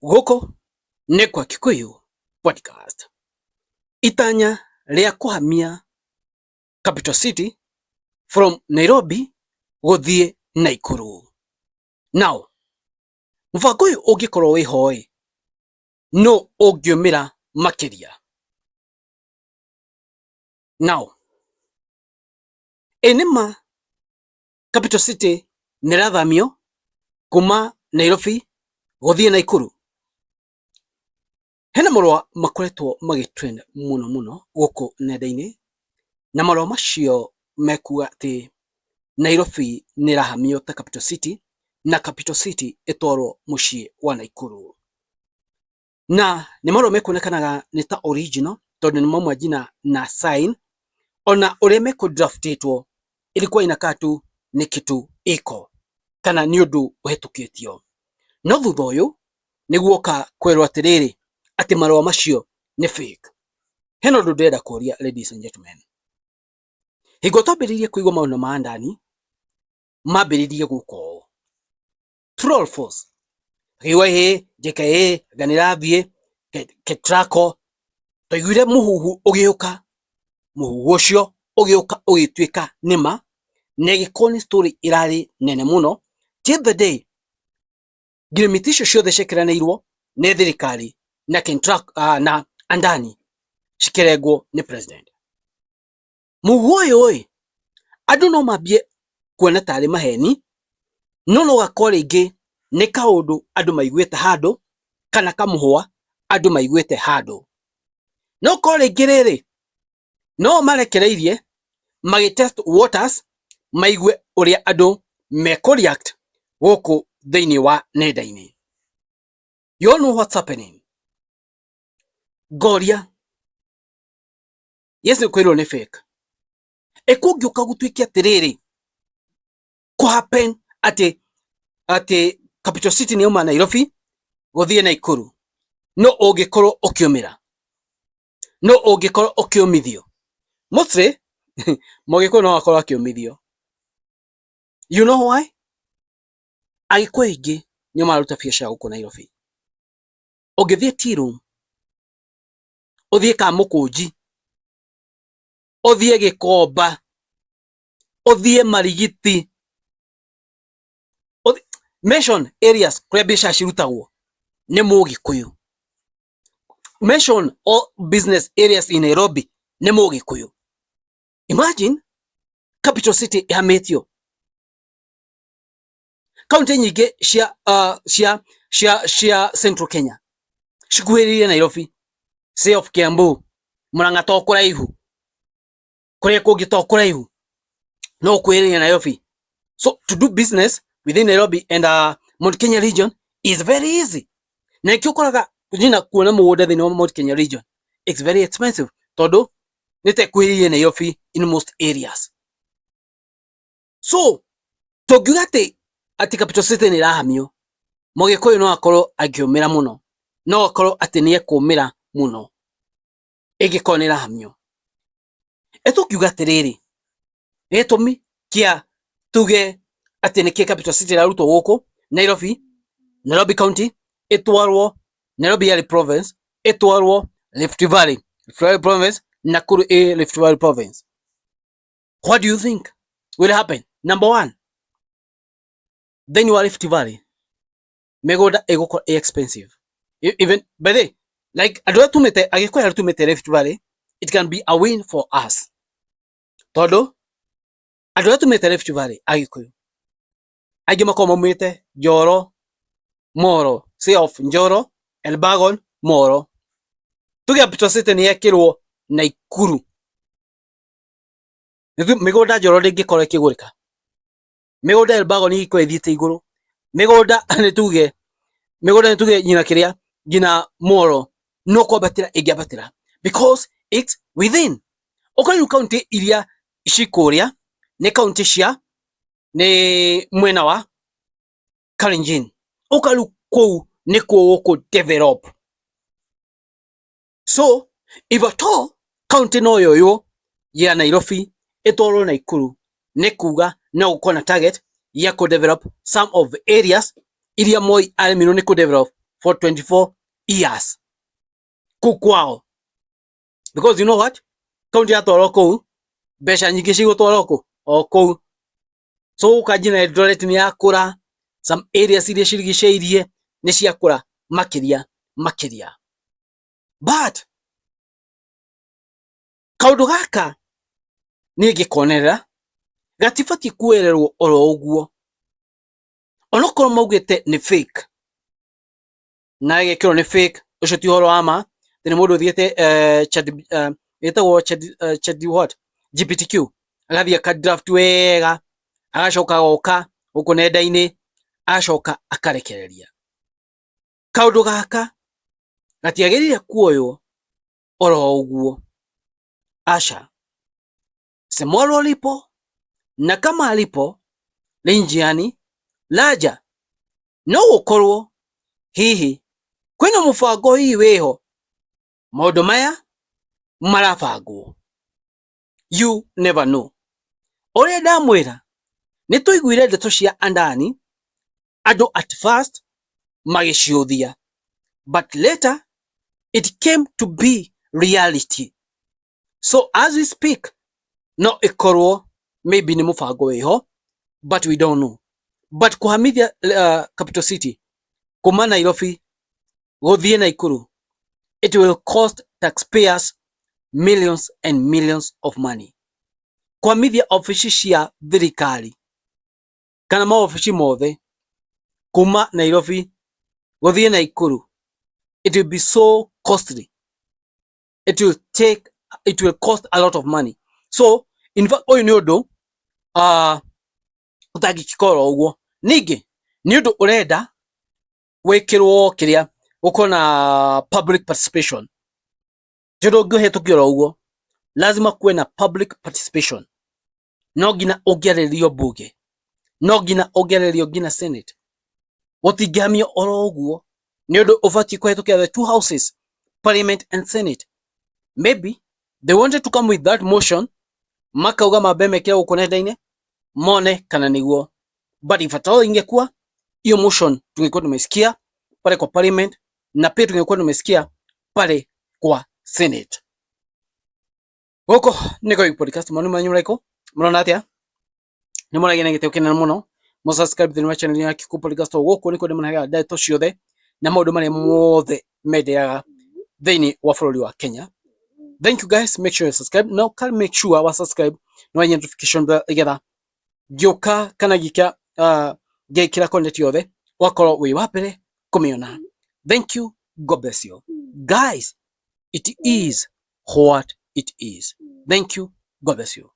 Gũkũ nĩ kwa Kikuyu Podcast. Itanya rĩa kũhamia Capital City from Nairobi gũthiĩ Naikuru. Now, mũbango ũyũ ũngĩkorwo wĩho ĩ, nũ ũngĩũmĩra makĩria? Now, ĩ nĩma Capital City nĩ ĩrathamio kuma Nairobi gũthiĩ Naikuru? Hena marũa makoretwo magĩ trend mũno mũno gũkũ nenda-inĩ, na marũa macio mekuga atĩ Nairobi nĩ ĩrahamio ta Capital City, na Capital City ĩtwarwo mũciĩ wa Naikuru. Na nĩ marũa mekuonekanaga nĩ ta original tondũ nĩ mauma nginya na sign, ona ũrĩa mekũ draft ĩtwo ilikuwa inakaa tu ni kitu iko kana nĩ ũndũ ũhetũkĩtio. No thutha ũyũ nĩ guoka kwerwo atĩrĩrĩ, atĩ marũa macio nĩ fake. Hena ũndũ ndĩrenda kũria, ladies and gentlemen. Hingo twambĩrĩirie kũigua maũndũ ma Adani, mambĩrĩirie gũka ũũ. True or false? Akĩigua ĩĩ JKIA anga nĩ ĩrathiĩ Ketraco. Twaiguire mũhuhu ũgĩũka, mũhuhu ũcio ũgĩũka ũgĩtuĩka nĩma, na ĩgĩkorwo nĩ story ĩrarĩ nene mũno till the day ngirimiti icio ciothe ciekĩranĩirwo nĩ thirikari na Kentraco, na Adani cikĩrengwo nĩ president. Mũhuhu ũyũ ĩ, andũ no mambie kuona tarĩ maheni, no no gakorwo rĩngĩ nĩ kaũndũ andũ maiguĩte handũ, kana kamũhwa andũ maiguĩte handũ. No korwo rĩngĩ rĩrĩ, no marekereirie magĩ test waters maigue ũrĩa andũ mekũ react gũkũ thĩinĩ wa nenda-inĩ. You all know what's happening. Ngoria, yes, nĩ kwĩrwo nĩ fake. Ĩ kũngĩũka gũtuĩke atĩrĩrĩ, kũ happen atĩ Capital City nĩ yauma Nairobi gũthiĩ Naikuru, no ũngĩkorwo ũkĩũmĩra, no ũngĩkorwo ũkĩũmithio. Mostly Mũgĩkũyũ no akorwo akĩũmithio. You know why? Agĩkũyũ aingĩ nĩo mararuta biacara gũkũ Nairobi. Ũngĩthiĩ tea room, ũthiĩ Kamũkũnji, ũthiĩ Gĩkomba, ũthiĩ Marigiti, mention areas kũrĩa biacara cirutagwo nĩ Mũgĩkũyũ. Mention all business areas in Nairobi nĩ Mũgĩkũyũ. Imagine Capital City ĩhamĩtio. Kaunti nyingĩ cia Central Kenya cikuhĩrĩirie Nairobi, say of Kiambu, Murang'a to kũraihu, kũrĩa kũngĩ to kũraihu, no ũkuhĩrĩirie Nairobi. So to do business within Nairobi and Mount Kenya region is very easy. Na nĩkĩo ũkoraga nginya kuona mũgũnda thĩinĩ wa Mount Kenya region it's very expensive, tondũ nĩ ta ĩkuhĩrĩirie Nairobi in most areas. So tũngiuga atĩ Capital City nĩ ĩrahamio, Mũgĩkũyũ no akorwo akĩũmĩra mũno, no akorwo atĩ nĩ ekũmĩra mũno ĩngĩkorwo nĩ ĩrahamio. Ĩ tũngiuga atĩrĩrĩ, gĩtũmi kĩa tuge atĩ nĩkĩ Capital City ĩrarutwo gũkũ Nairobi, Nairobi County ĩtwarwo Nairobi yarĩ province, ĩtwarwo Rift Valley, Rift Valley province, Nakuru ĩ Rift Valley province. What do you think will happen? Number one, thĩinĩ wa Rift Valley mĩgũnda ĩgũkorwo ĩ expensive. Even by the like andũ arĩa tumĩte, Agĩkũyũ arĩa tumĩte Rift Valley, it can be a win for us, tondũ andũ arĩa tumĩte Rift Valley, Agĩkũyũ aingĩ makoragwo maumĩte Njoro, Moro, say of Njoro, Elbagon, Moro. Tuge Capital City nĩ yekĩrwo Naikuru, mĩgũnda Njoro ndĩngĩkorwo ĩkĩgũrĩka, mĩgũnda Elbagon ĩgĩkorwo ĩthiĩte igũrũ, mĩgũnda nĩ tuge nginya kĩrĩa nginya Moro no kwambatĩra ĩngĩambatĩra because it's within. Ũkorwo rĩu kaunti iria ci kũrĩa nĩ kaunti cia nĩ mwena wa Kalenjin, ũka rĩu kũu nĩkuo gũkũ develop. So if at all kaunti no yoywo ya Nairobi ĩtwarwo Naikuru, nĩ kuga no gũkorwo na target ya kũ develop some of the areas iria Moi aremirwo nĩ kũ develop. For 24 years kũu kwao, because you know what, kaunti yatwarwo kũu, mbeca nyingĩ cigũtwarwo kũ o kũu. So gũka nginya Eldoret nĩ yakũra, some areas iria cirigicĩirie nĩ ciakũra makĩria makĩria. But kaũndũ gaka niĩ ngĩkonerera gatibatiĩ kuoererwo oro ũguo, onokorwo maugĩte nĩ fake na ĩgekĩrwo nĩ fake, ũcio ti ũhoro wa ma, atĩ nĩ mũndũ ũthiĩte chat, ĩtagwo chat, chat what, GPTQ, agathiĩ aka draft wega, agacoka agoka gũkũ nenda-inĩ, agacoka akarekereria. Kaũndũ gaka gatiagĩrĩire kuoywo oro ũguo, aca. Semwalo lipo na kama lipo li njiani laja, no gũkorwo hihi kwĩna mũbango hihi wĩho, maũndũ maya marabangwo, you never know. Ũrĩa ndamwĩra, nĩ tũiguire ndeto cia Andani, andũ at first magĩciũthia, but later it came to be reality. So as we speak, no ĩkorwo maybe nĩ mũbango wĩho, but we don't know. But kũhamithia capital city kuma Nairobi gũthiĩ Naikuru, it will cost taxpayers millions and millions of money. Kũhamithia obici cia thirikari kana maobici mothe kuma Nairobi gũthiĩ Naikuru, it will be so costly. It will cost a lot of money. So in fact, ũyũ nĩ ũndũ ũtangĩkĩkorwo ũguo. Ningĩ nĩ ũndũ ũrenda wĩkĩrwo kĩrĩa gũkorwo na public participation. Ti ũndũ ũngĩhĩtũkio oro ũguo, lazima kuwe na public participation. No nginya ũngĩarĩrĩrio bunge, no nginya ũngĩarĩrĩrio nginya Senate. Gũtingĩhamio oro ũguo, nĩ ũndũ ũbatiĩ kũhĩtũkĩra the two houses, Parliament and Senate. Maybe they wanted to come with that motion, makauga mambe mekĩre gũkũ nenda-inĩ mone kana nĩguo. But if at all ingekuwa hiyo motion, tungekuwa tumesikia pale kwa Parliament na pia tungekuwa tumesikia pale kwa Senate. Gũkũ nĩko podcast manu manyu maraiko mũrona atĩa? Nĩ mũragĩa na gĩtĩo kĩnene mũno mũ subscribe thĩinĩ wa channel ya Kikuyu Podcast. Gũkũ nĩkuo ndĩmũheaga ndeto ciothe na maũndũ marĩa mothe mendeaga thĩinĩ wa bũrũri wa Kenya. Thank you guys, make sure you subscribe. Now can make sure wa subscribe na wanya notification bell, igetha ngĩũka kana ngĩka ngĩkĩra content yothe ũgakorwo wĩ wa mbere kũmĩona. Thank you, God bless you guys. It is what it is. Thank you, God bless you.